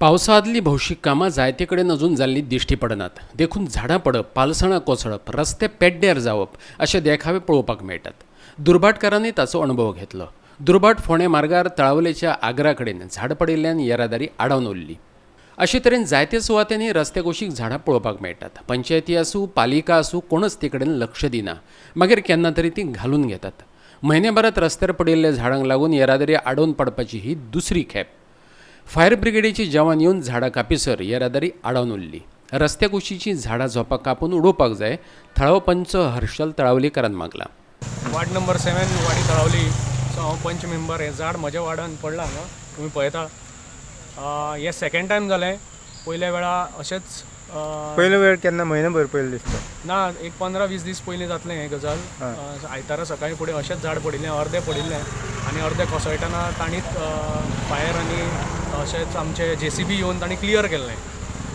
पावसा आदलीं भौशीक कामां जायते कडेन अजून जाल्लीं दिश्टी पडनात. देखून झाडां पडप, पालसणां कोसळप, रस्ते पेड्ड्यार जावप अशे देखावे पळोवपाक मेळटात. दुर्भाटकारांनी ताचो अणभव घेतलो. दुर्भाट फोंडें मार्गार तळावलेच्या आगरा कडेन झाड पडिल्ल्यान येरादारी आडावन उरली. अशे तरेन जायते सुवातांनी रस्त्या कुशीक झाडां पळोवपाक मेळटात. पंचायती आसूं, पालिका आसूं, कोणच ते कडेन लक्ष दिना. मागीर केन्ना तरी तीं घालून घेतात. म्हयनेभरात रस्त्यार पडिल्ल्या झाडांक लागून येरादारी आडोवन पडपाची ही दुसरी खेप. फायर ब्रिगेडीची जवान येवन झाडां कापीसर येरादारी आडावन उरली. रस्त्या कुशीचीं झाडां झोपां कापून उडोवपाक जाय, थळावो पंच हर्षल तळावलीकरान मागलां. वार्ड नंबर 7, वाडी तळावली. सो हांव पंच मेंबर. हें झाड म्हज्या वार्डान पडलां हांगा, तुमी पळयता. हें सेकेंड टायम जालें. पयल्या वेळा अशेंच पयलो वेळ केन्ना, म्हयनो भर पयलीं दिसता? ना, एक 15-20 दीस पयलीं जातलें हें गजाल. आयतारा सकाळीं फुडें अशेंच झाड पडिल्लें, अर्दें पडिल्लें आनी अर्दें कोसळटना तांणीच फायर आनी अशेंच आमचे जेसीबी येवन तांणी क्लियर केल्लें.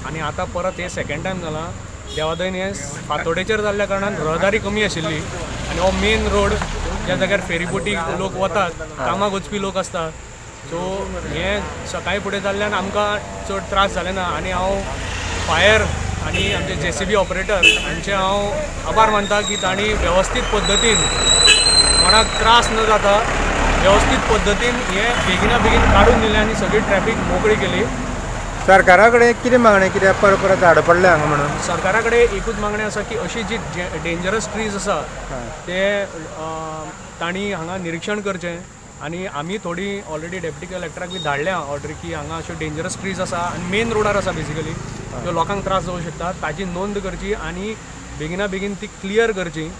आनी आतां परत हें सेकेंड टायम जालां. देवादयन हें फातोडेचेर जाल्ल्या कारणान रहदारी कमी आशिल्ली आनी हो मेन रोड, ज्या जाग्यार फेरीबोटी लोक वतात, कामाक वचपी लोक आसतात. सो हें सकाळीं फुडें जाल्ल्यान आमकां चड त्रास जाले ना. आनी हांव फायर आनी आमचे जेसीबी ऑपरेटर हांचे हांव आभार मानता की तांणी वेवस्थीत पद्दतीन, कोणाक त्रास न जाता वेवस्थीत पद्दतीन हें बेगिना बेगीन काडून दिलें आनी सगळी ट्रॅफीक मोकळी केली. सरकारा कडेन कितें मागणें? कित्याक परत परत झाडां पडल्या हांगा म्हणून? सरकारा कडेन एकूच मागणें आसा की अशी जी डेंजरस ट्रीज आसा ते तांणी हांगा निरिक्षण करचें. आनी आमी थोडी ऑलरेडी डेप्युटी कलेक्टराक बी धाडल्या ऑर्डर की हांगा अश्यो डेंजरस ट्रीज आसा आनी मेन रोडार आसा बेसिकली, त्यो लोकांक त्रास जावंक शकता. ताजी नोंद करची आनी बेगिना बेगीन ती क्लियर करची,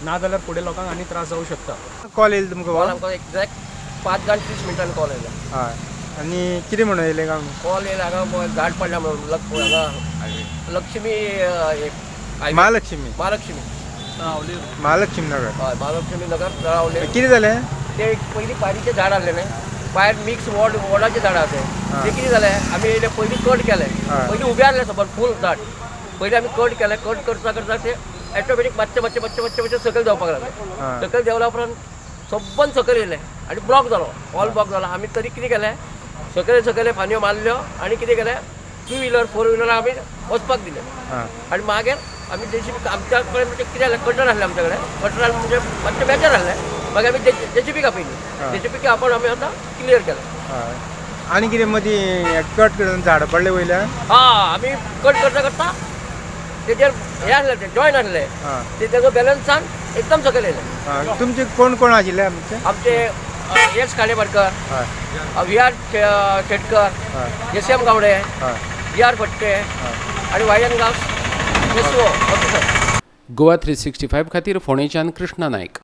ना जाल्यार फुडें लोकांक आनी त्रास जावंक शकता. कॉल येयलो तुमकां? कॉल आमकां एक्झॅक्ट 5 जावन 30 मिनटांनी कॉल येयलो. हय, आनी कितें म्हणून येयलें काय? कॉल येयला, हांगा झाड पडल्या म्हणून, हांगा लक्ष्मी एक highway. Mahalakshmi. Mahalakshmi. Mahalakshmi Nagar. हय, महालक्ष्मी नगर, तळावले. कितें जालें? ते एक पयलीं पायरीचें झाड आसलें न्ही, भायर मिक्स वड, वडाचें झाड आसा तें. तें कितें जालें, आमी येयले पयलीं कट केलें. पयलीं उबें आसलें सबर फूल झाड. पयलीं आमी कट केलें. कट करता करता ते ऑटोमॅटीक मातशें मातशें मातशें मातशें मातशें सकयल देंवपाक लागलें. सकयल देंवल्या उपरांत सबंद सकयल येयलें आनी ब्लॉक जालो, ऑल ब्लॉक जालो. आमी तरी कितें केलें, सकयल सकयल फांदयो मारल्यो आनी कितें केलें, टू व्हिलर, फोर व्हिलर आमी वचपाक दिलें. आनी मागीर आमी जेसीबी आमच्या कडेन, म्हणजे कितें जालें, कटर आसलें आमच्या कडेन. कटरान म्हणजे मातशें बेजार आसलें. मागीर आमी जेसीबी आपयली. जेसीबी आपोवन आमी आतां क्लियर केलें. हय, आनी कितें मदीं कट करून झाडां पडले वयल्यान? हा, आमी कट करता करता तेजेर हें आसलें, तें जॉयन आसलें. ते तेजो बॅलन्सान एकदम सकयल येयलें. आं, तुमचे कोण कोण आशिल्ले आमचे? आमचे S Khandeparkar, V R Shetkar, S M Gaude, G R Phadte आणि Y N Gawas, S O officer. Goa 365 खातीर फोंडेच्यान कृष्णा नायक.